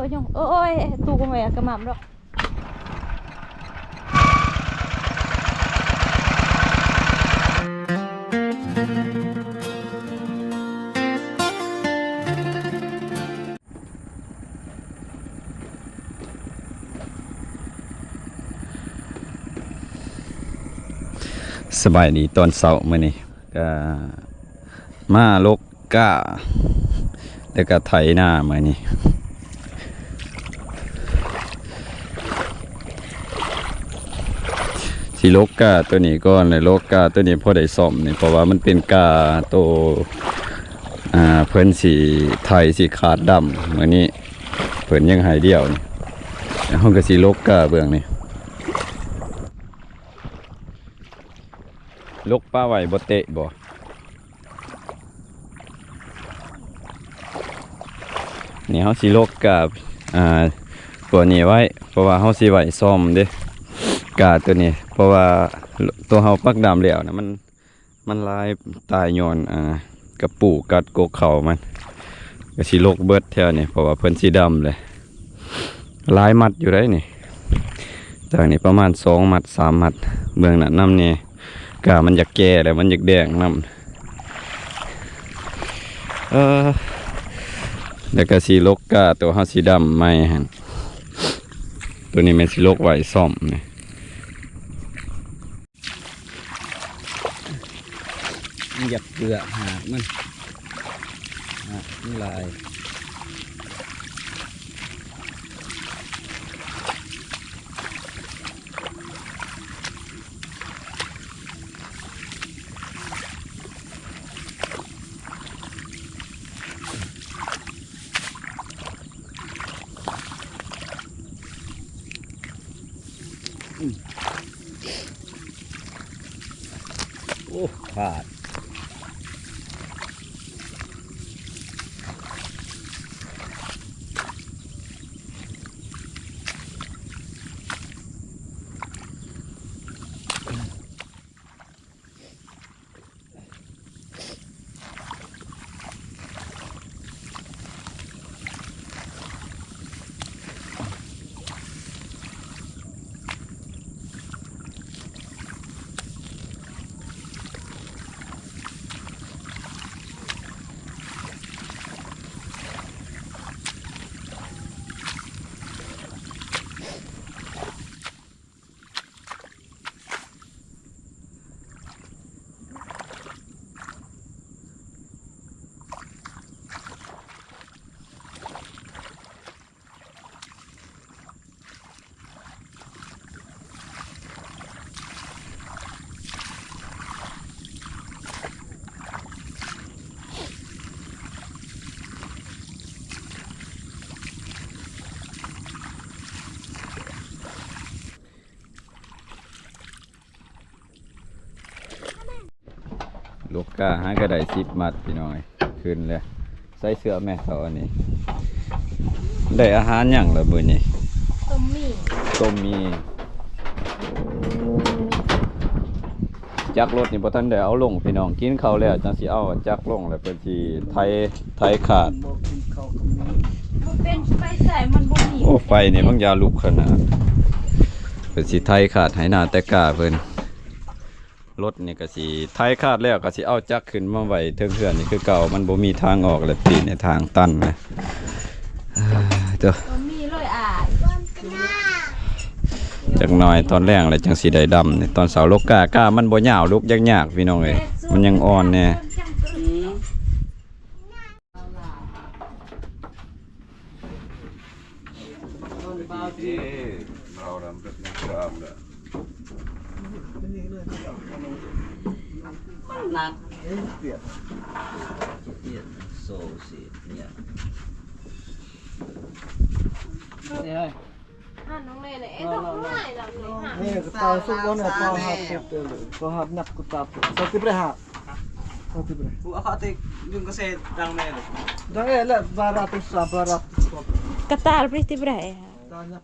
ໂອ້ຍ ໂອ້ຍ ຕູ້ບໍ່ແມ່ນກະໝ່ຳດອກ. ສະບາຍດີຕອນເຊົ້າ ມື້ນີ້ກະມາລົກກ້າ ແລ້ວກະໄຖນາມື້ນີ້. ຊິລົກກ້າໂຕນີ້ກ່ອນ ແລ້ວລົກກ້າໂຕນີ້ພໍໄດ້ສ້ອມນີ້ ເພາະວ່າມັນເປັນກ້າໂຕ ອ່າ ເພິ່ນຊິໄຖ ຊິຄາດດຳມື້ນີ້ ເພິ່ນຍັງໃຫ້ດຽວນີ້ ເຮົາກະຊິລົກກ້າເບື້ອງນີ້. ລົກປະໄວ້ບໍ່ເຕະບໍ່? ນີ້ເຮົາຊິລົກກ້າ ອ່າ ຕົວນີ້ໄວ້ ເພາະວ່າເຮົາຊິໄວ້ຊ້ອມເດ້ ກ້າຕົວນີ້ ເພາະວ່າຕົວເຮົາປັກດຳແລ້ວນະ ມັນ ມັນລາຍຕາຍຍ້ອນ ອ່າ ກະປູກັດກົກເຂົ້າມັນ ກະຊິລົກເບິດແຖວນີ້ ເພາະວ່າເພິ່ນຊິດຳເລີຍ. ຫຼາຍມັດຢູ່ໃດ໋ນີ້ ຈາກນີ້ປະມານສອງມັດ ສາມມັດ ເບື້ອງນັ້ນນຳແດ່ ກ້າມັນຢາກແກ່ແລ້ວ ມັນຢາກແດງນຳ. ເອີ ແລ້ວກະຊິລົກກ້າໂຕເຮົາຊິດຳໃໝ່ຫັ້ນ ໂຕນີ້ແມ່ນຊິລົກໄວ້ຊ້ອມນີ້. ມັນຢາກເກືອກຫາກມັນ ຫາກມັນຫຼາຍ. ໂອ້ ຂາດ. ລົກກ້າຫາກະໄດ້ສິບມັດພີ່ນ້ອງເອີຍ ຂຶ້ນແລ້ວ. ໃສ່ເສື້ອແມ່ເຖົ້າອັນນີ້. ໄດ້ອາຫານຫຍັງລະມື້ນີ້? ຕົ້ມໝີ່ ຕົ້ມໝີ່. ຈັກລົດນີ້ບໍ່ທັນໄດ້ເອົາລົງພີ່ນ້ອງ ກິນເຂົ້າແລ້ວຈັ່ງຊິເອົາຈັກລົງ ແລ້ວເພິ່ນຊິໄຖ ໄຖຄາດ. ບໍ່ກິນເຂົ້າກະມີ ບໍ່ເປັນໄປໃສມັນບໍ່ມີ. ໂອ້ ໄຟນີ້ບາງຢ່າລຸກຂະໜາດ. ເພິ່ນຊິໄຖຄາດໄຖນາແຕ່ກ້າເພິ່ນ. ລົດນີ້ກະຊິໄຖຄາດແລ້ວ ກະຊິເອົາຈັກຂຶ້ນມາໄວ້ເທິງເຮືອນນີ້ຄືເກົ່າ. ມັນບໍ່ມີທາງອອກແລ້ວ ປີນີ້ທາງຕັນນະ. ເອີ ໂຕ ບໍ່ມີເລີຍອ້າຍ. ຈັກໜ່ອຍຕອນແລງແລ້ວຈັ່ງຊິໄດ້ດຳນີ້. ຕອນເຊົ້າລົກກ້າ ກ້າມັນບໍ່ຍາວ ລົກຍາກໆ ພີ່ນ້ອງເອີຍ ມັນຍັງອ່ອນແດ່. ອືມ. ເອີ ເຮົານຳເປັນກາມແລ້ວ ມັນໜັກ. ເອີ ປຽກ ປຽກໂຊຊິເນຍ. ເອີຍ ຫັ້ນນ້ອງແນນເອ ດອກໄມ້ດຳນີ້ຫັ້ນ ນີ້ກະຕາສຸກແລ້ວນະ ຕາຫັກເຕັມເລີຍ ຕາຫັກໜັກກະຕາ. ສາວຕິເບຣຫະ ສາວຕິເບຣຫະ ຜູ້ອາຄາຕິຍຸງກະເສດດັງແນ່ເລີຍ ດັງແນ່ແຫຼະ. ບາຣາຕຸສາ ບາຣາຕຸສາ ກະຕາປຣິຕິເບຣຫະ ຕາຫຍັກ.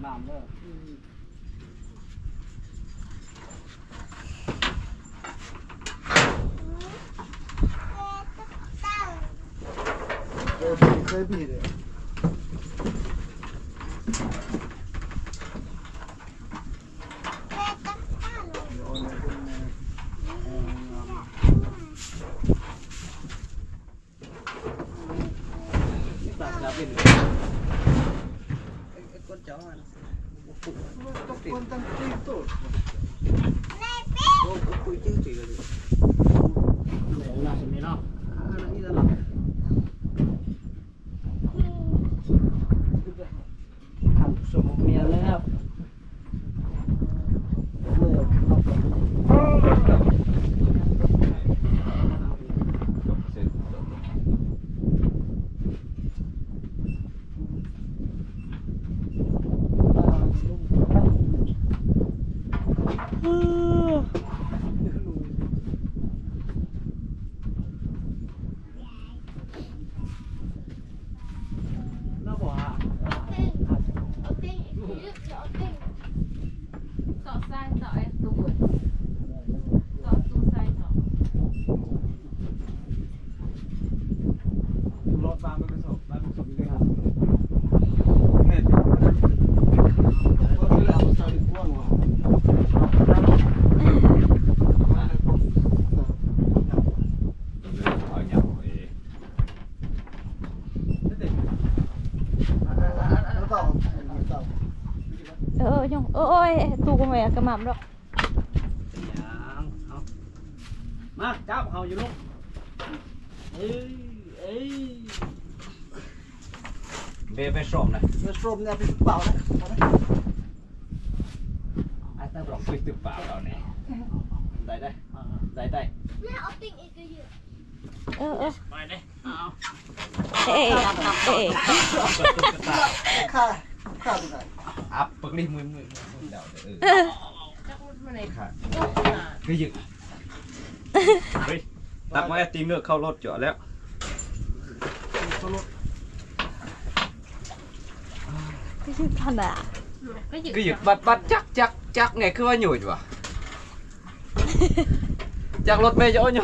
ນ້ຳເດີ. ເຄີຍບີເດ້. ເອີ ຍົງ ໂອ້ຍ ຕູ້ບໍ່ແມ່ນກະໝ່ຳດອກ. ເປັນຫຍັງ? ເອົາ ມາ ຈັບເຮົາຢູ່ລູກ. ເອີ ເອີ ເບ ໄປຊອມນະ ໄປຊອມນະ ໄປເປົ່ານະ. ໄອ້ຕາບອກໄປຕຶກປາເອົາແນ່. ໄດ້ ໄດ້ ໄດ້ ໄດ້. ເອີ ເອີ ໄປເດ້. ເອ ເອ ເອ ຂ້າ ຂ້າຕົວໃດ? ອັບປຶກລີ ມື ມື ມື ມືດາວເດີ. ເອີ ກະຍຶກ ເຮີ້ຍ ຕັກມາແອດຕິງເດີ ເຂົ້າລົດເຈາະແລ້ວ. ກະຍຶກຂະໜາດ ກະຍຶກ ບັດ ບັດ ຈັກ ຈັກ ຈັກແນ່ ຄືວ່າໂຍດຫວາ? ຈັກລົດແມ່ຈະໂອໂຍ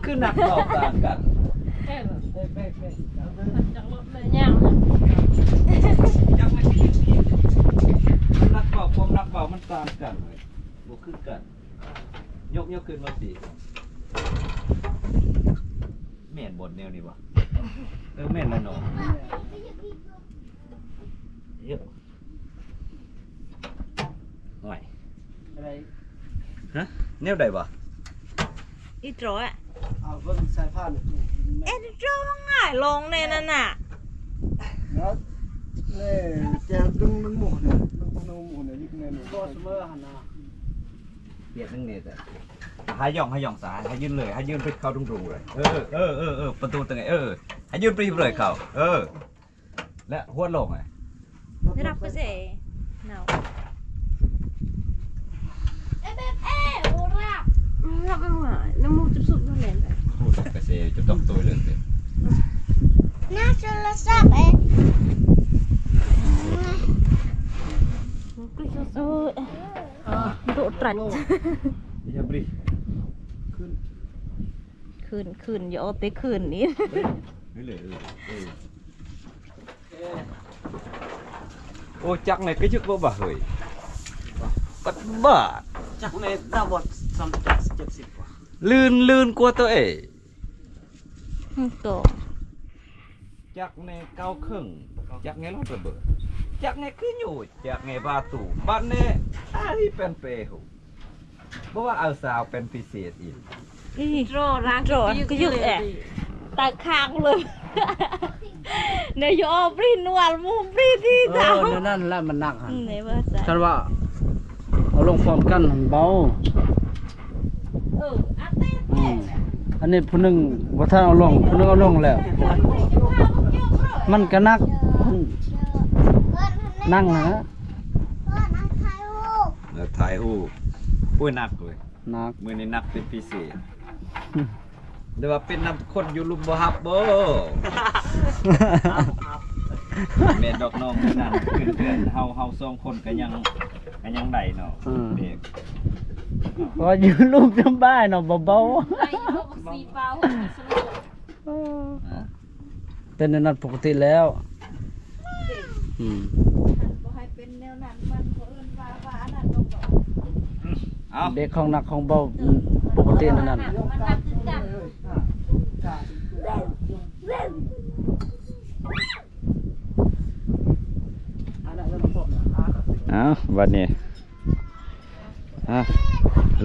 ຄືນັກເວົ້າຕ່າງກັນ. ຈັກລົດແມ່ຍ່າງ ຈັກແມ່ ນັກເວົ້າ ຄວາມນັກເວົ້າມັນຕ່າງກັນເວີຍ ບໍ່ຄືກັນ. ຍົກ ຍົກຂຶ້ນມາຕິ ແມ່ນບໍ່ແນວນີ້ຫວາ? ເອີ ແມ່ນແລ້ວເນາະ. ໂອ້ຍ ອະໄລ? ຮະ? ແນວໃດຫວາ? ອີໂຕຣອະ ເອົາເບິ່ງສາຍພານ. ເອ ອີໂຕຣງ່າຍລົງແນ່ນັ້ນນະ. ເນາະ ນີ້ ແຈວດຶງ ດຶງໝູ່ນີ້ ດຶງໝູ່ນີ້ ຍິງແນ່ນີ້ ກໍສະເໝີຫັ້ນນະ. ປຽກໜຶ່ງແນ່ ຫາຍ່ອງ ຫາຍ່ອງສາຍ ໃຫ້ຍື່ນເລີຍ ໃຫ້ຍື່ນໄປເຂົ້າທຸງໆເລີຍ. ເອີ ເອີ ເອີ ປະຕູຕົງນີ້ ເອີ ໃຫ້ຍື່ນໄປເລີຍເຂົ້າ. ເອີ ແລະ ຫົວລົງ ໄດ້ຮັບກະແສເນົາ. ເອເບເອ ໂອລາ ອືມ ຮັບມາ ນ້ຳມູກຈຸບສຸບຢູ່ແຫຼະ. ໂອ້ ກະແສຈະຕ້ອງໂຕຍເລີຍ. ໜ້າໂທລະສັບເອ. ໂອ້ຍ ໂດດຕຣັດ. ຂຶ້ນ ຂຶ້ນ ຢ່າເອົາແຕ່ຂຶ້ນນີ້. ນີ້ເລີຍ ເອີ ເອີ. ໂອ້ ຈັກແນ່ກະຍຶກບໍ່ບາເຮີ້ຍ. ບັດບາດ ຈັກແນ່ດາວອດ ສາມສິບເຈັດ ເຈັດສິບກວ່າ ລື່ນ ລື່ນກວ່າໂຕເອງ. ໂຕ ຈັກແນ່ເກົ້າເຄິ່ງ ຈັກແນ່ລອດລະເບີດ ຈັກແນ່ຄືໂຍດ ຈັກແນ່ບາຕູ ບັດແນ່ອາລີແປນເປໂຮ. ບໍ່ວ່າເອົາສາວເປັນພິເສດອີກ. ອີໂຕຣອະ ກະຍຶກແອ ຕາຄ້າງເລີຍ. ເນຍຢູ່ອອບຣິນວາລມູບຣິນດີ. ເອີ ເທົ່ານັ້ນແຫຼະ ມັນໜັກຫັ້ນ. ຄັນວ່າເອົາລົງພ້ອມກັນຫັ້ນເບົາ. ເອີ ອັນນີ້ຜູ້ໜຶ່ງບໍ່ທັນເອົາລົງ ຜູ້ໜຶ່ງເອົາລົງແລ້ວ ມັນກະໜັກ ນັ່ງຫັ້ນນະ. ເອີ ຖ່າຍຮູບ ໂອ້ຍ ໜັກເວີຍ. ໜັກ ມື້ນີ້ໜັກເປັນພິເສດ. ແຕ່ວ່າເປັນນຳຄົນຢູ່ລຸ່ມບໍ່ຮັບບໍ່? ແມ່ນດອກນ້ອງ ມື້ນັ້ນຂຶ້ນເຮືອນເຮົາ ເຮົາສອງຄົນກະຍັງ ກະຍັງໄດ້ເນາະ. ເອີ ເດັກ ວ່າຢູ່ລຸ່ມສະບາຍເນາະ ເບົາໆ. ໄດ້ຢູ່ ບັກຊີປາຫົກ ເອີ ອາ ປັນແນວນັ້ນປົກກະຕິແລ້ວ. ອືມ ບໍ່ໃຫ້ເປັນແນວນັ້ນ ມັນບໍ່ເອີ້ນວ່າ ວ່າອັນນັ້ນດອກ. ເອົາ ເດັກຂອງໜັກຂອງເບົາ ເອີ ປົກກະຕິແນວນັ້ນ. ມັນໜັກຄືກັນ. ເອົາ ບັດນີ້ ອາ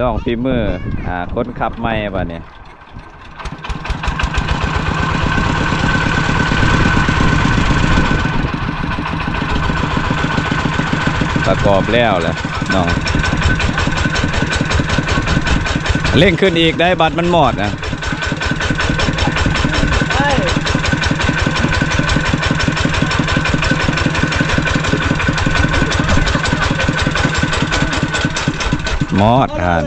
ລອງຝີມື ອາ ຄົນຂັບໃໝ່ບາດນີ້ ປະກອບແລ້ວແຫຼະນ້ອງ ເລັ່ງຂຶ້ນອີກໄດ້ ບັດມັນມອດນະ. ມອດຫັ້ນ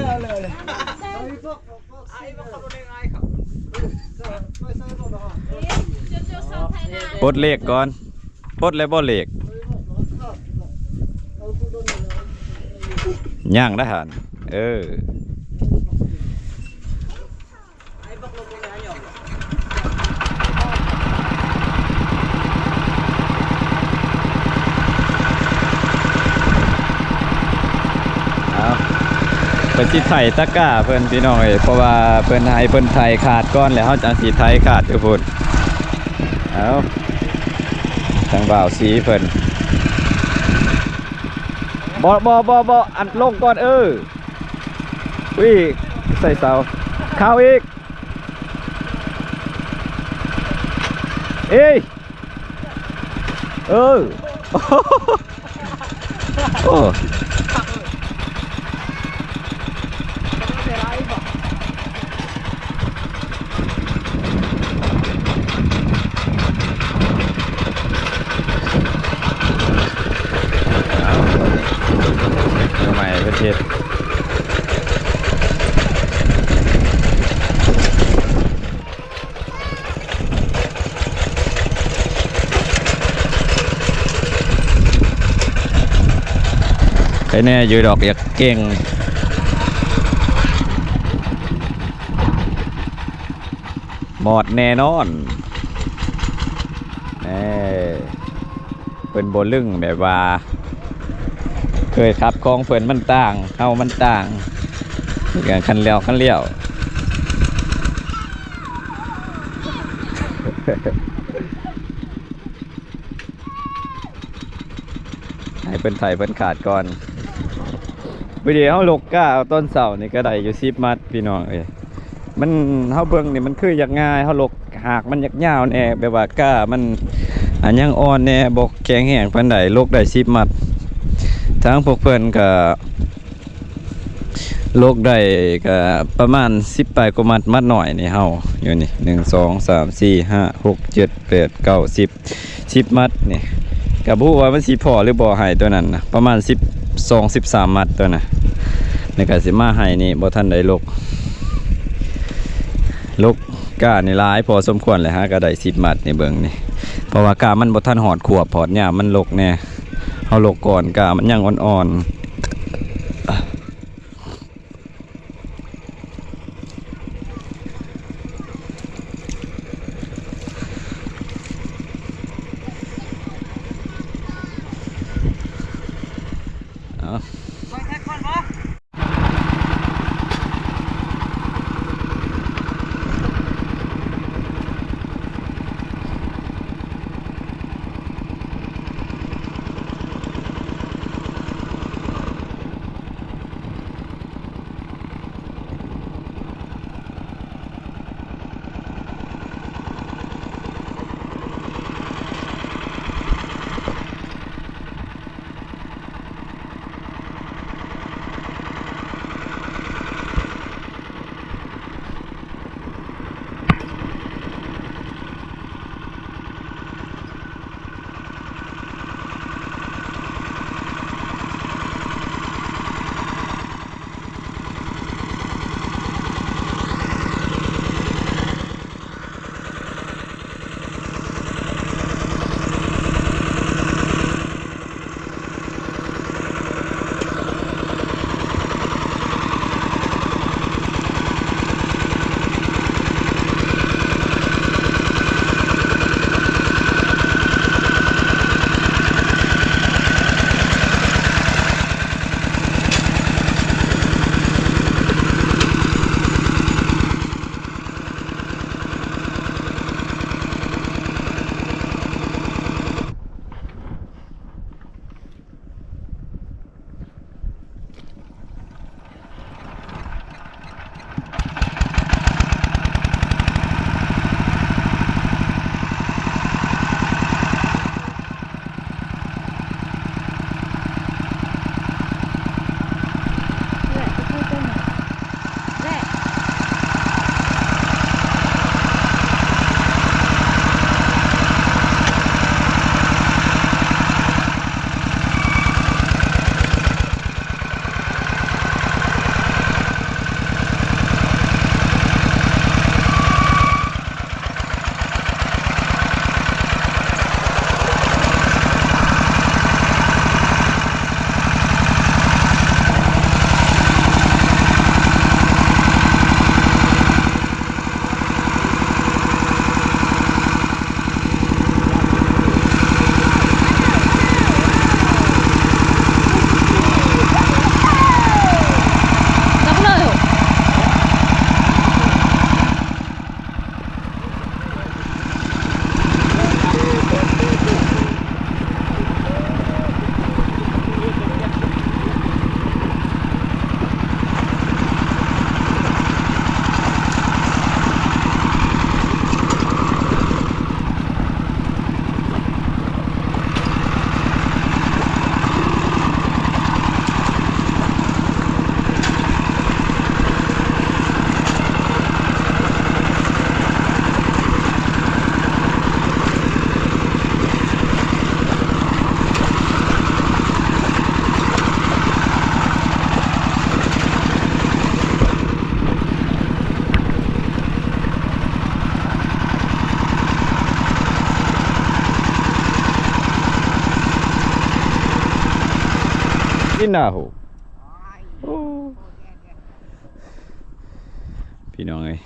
ປົດເລກກ່ອນ ປົດແລ້ວບໍ່ເລກ ຍັງໄດ້ຫັ້ນ ເອີ. ເອົາ ເພິ່ນຊິໄຖຕະກ້າເພິ່ນ ພີ່ນ້ອງເອີຍ ເພາະວ່າເພິ່ນໃຫ້ເພິ່ນໄຖຂາດກ່ອນ ແລ້ວເຮົາຈັ່ງຊິໄຖຂາດຢູ່ພຸ້ນ. ເອົາ ທາງບ່າວສີເພິ່ນ ບໍ່ ບໍ່ ບໍ່ ບໍ່ ອັນລົງກ່ອນ ເອີ. ອຸ້ຍ ໃສ່ເສົາ ເຂົ້າອີກ ເອີຍ ເອີ ໂອ້. ເອົາ ເອົາໃໝ່ເພິ່ນເຮັດ ໄດ້ແນ່ຢູ່ດອກ ຢາກເກັ່ງ. ມອດແນ່ນອນ ແນ່ ເພິ່ນບໍ່ລຶ້ງ ແບບວ່າເຄີຍຂັບຂອງເພິ່ນມັນຕ່າງ ເຮົາມັນຕ່າງ ນີ້ກະຄັນແລ້ວຄັນແລ້ວ. ໃຫ້ເພິ່ນໄຖເພິ່ນຂາດກ່ອນ. ພໍດີເຮົາຫຼົກກ້າເອົາຕອນເຊົ້ານີ້ກະໄດ້ຢູ່ສິບມັດ ພີ່ນ້ອງເອີຍ. ມັນ ເຮົາເບິ່ງນີ້ມັນຄືຢາກງ່າຍ ເຮົາຫຼົກຫາກມັນຍາກຍາວແນ່ ແບບວ່າກ້າມັນ ອາ ຍັງອ່ອນແນ່ ບໍ່ແຂງແຮງປານໃດ ຫຼົກໄດ້ສິບມັດ. ທາງພວກເພິ່ນກະ ຫຼົກໄດ້ກະປະມານສິບປາຍກວ່າມັດ ມັດໜ້ອຍນີ້ເຮົາຢູ່ນີ້ ໜຶ່ງ ສອງ ສາມ ສີ່ ຫ້າ ຫົກ ເຈັດ ແປດ ເກົ້າ ສິບ ສິບມັດນີ້ ກະບໍ່ຮູ້ວ່າມັນຊິພໍຫຼືບໍ່ ໄຮ່ໂຕນັ້ນນະ ປະມານສິບສອງ ສິບສາມມັດໂຕນະ. ນີ້ກະຊິມາໄຮ່ນີ້ ບໍ່ທັນໄດ້ຫຼົກ ຫຼົກກ້ານີ້ຫຼາຍພໍສົມຄວນແຫຼະ ຫາກະໄດ້ສິບມັດນີ້ ເບິ່ງນີ້ ເພາະວ່າກ້າມັນບໍ່ທັນຮອດຂວບ ຮອດຍາມມັນຫຼົກແນ່ ເຮົາຫຼົກກ່ອນ ກ້າມັນຍັງອ່ອນໆ. ເອົາ. Sinahu. ໂອ້ ພີ່ນ້ອງເອີຍ,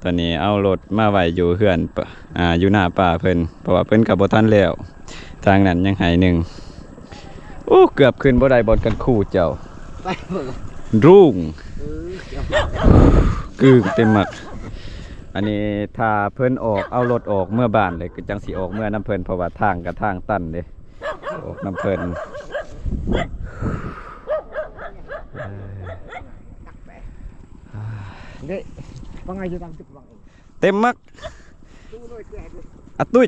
ຕອນນີ້ເອົາລົດມາໄວ້ຢູ່ເຮືອນ ອ່າ ຢູ່ນາປ້າເພິ່ນ ເພາະວ່າເພິ່ນກໍບໍ່ທັນແລ້ວ. ທາງນັ້ນຍັງໄຮ່ໜຶ່ງ. ໂອ້ ເກືອບຂຶ້ນບໍ່ໄດ້ບ່ອນຄັນຄູເຈົ້າ. ໄປເບິ່ງ ລຸງ ເອີ ກຶ້ງເຕັມໝາກ. ອັນນີ້ຖ້າເພິ່ນອອກ ເອົາລົດອອກເມືອບ້ານເລີຍ ກໍຈັ່ງຊິອອກເມືອນຳເພິ່ນ ເພາະວ່າທາງກໍທາງຕັນເດ້. ອອກນຳເພິ່ນ. ເດ້ ວ່າໄງຢູ່ຕາມຈຸດຫວັງ ເຕັມໝາກ ອາຕຸຍ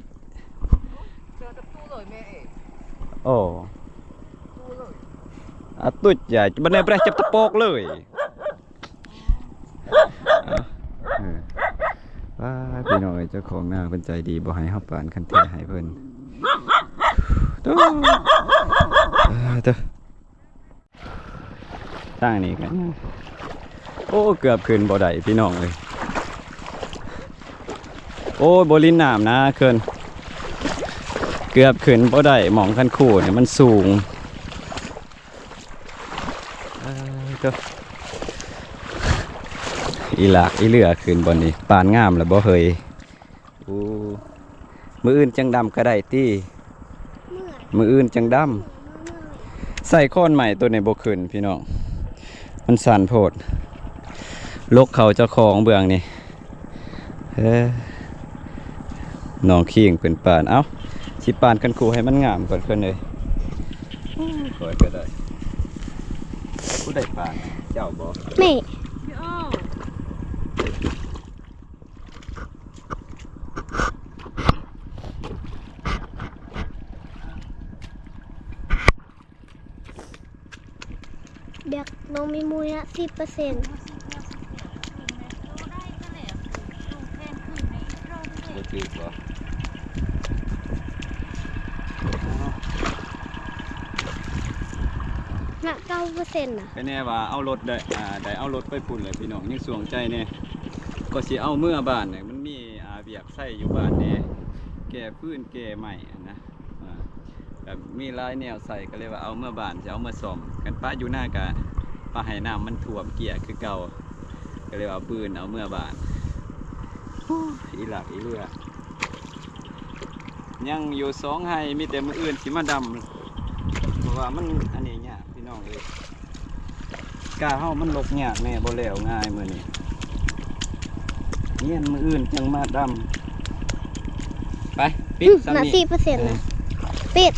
ໂອ້ ອາຕຸຍ ໃຫຍ່ບັນໄດແບຣະຈັບຕະປອກເລີຍ. ເອີ ວ້າ ພີ່ນ້ອງເອີຍ ເຈົ້າຂອງນາເພິ່ນໃຈດີ ບໍ່ໃຫ້ເຮົາປານຄັນແທ້ໃຫ້ເພິ່ນ. ໂອ້ ເອີ ເດີ ທາງນີ້ກໍ ໂອ້ ເກືອບຂຶ້ນບໍ່ໄດ້ພີ່ນ້ອງເອີຍ. ໂອ້ຍ ບໍ່ຫຼິ້ນນ້ຳນາເຂີນ ເກືອບຂຶ້ນບໍ່ໄດ້ ໝ່ອງຄັນຄູນີ້ມັນສູງ. ເອີ ໂທ້ ອີຫຼາກອີເຫຼືອຂຶ້ນບ່ອນນີ້ ປານງາມແລ້ວບໍ່ເຮີ້ຍ? ໂອ້ ມື້ອື່ນຈັ່ງດຳກໍໄດ້ຕິ ມື້ອື່ນຈັ່ງດຳ. ໃສ່ຄ້ອນໄມ້ໂຕນີ້ບໍ່ຂຶ້ນພີ່ນ້ອງ ມັນສັ້ນໂພດ ລົກເຂົ້າເຈົ້າຂອງເບື້ອງນີ້. ເອີ ນ້ອງຄີງເພິ່ນປານ ເອົ້າ ຊິປານຄັນຄູໃຫ້ມັນງາມກ່ອນເພິ່ນເອີຍ. ຂ້ອຍກໍໄດ້ ຜູ້ໃດປານ ເຈົ້າບໍ່? ແມ່. ແບກນ້ອງມີມູຍນະ ສິບເປີເຊັນ. ບໍ່ຖືກບໍ່? ນະ ເກົ້າເປີເຊັນນະ. ໄປແນ່ວ່າເອົາລົດໄດ້ ອ່າ ໄດ້ເອົາລົດໄປພຸ້ນແຫຼະພີ່ນ້ອງ ຍັງຊ່ວງໃຈແນ່ ກໍຊິເອົາເມືອບ້ານ ມັນມີ ອ່າ ວຽກໃຊ້ຢູ່ບ້ານແນ່ ແກ່ຟືນແກ່ໄມ້ຫັ້ນນະ. ອ່າ ແບບມີຫຼາຍແນວໃຊ້ ກໍເລີຍວ່າເອົາເມືອບ້ານ ຊິເອົາເມືອສ້ອມ ຄັນປະຢູ່ນາກະປະໃຫ້ນ້ຳມັນຖ້ວມເກຍຄືເກົ່າ ກໍເລີຍວ່າເອົາຟືນເອົາເມືອບ້ານ. ໂອ້ ອີຫຼາກອີເຫຼືອ ຍັງຢູ່ສອງໄຮ່ ມີແຕ່ມື້ອື່ນຊິມາດຳ ເພາະວ່າມັນອັນນີ້ຍາກ ພີ່ນ້ອງເອີຍ ກາເຮົາມັນລົກຍາກແນ່ ບໍ່ແລ້ວງ່າຍມື້ນີ້ ຮຽນມື້ອື່ນຈັ່ງມາດຳ. ໄປ ປິດ ອືມ ສ່ຳນີ້ ນະ ສີ່ເປີເຊັນນະ ເອີ ປິດ.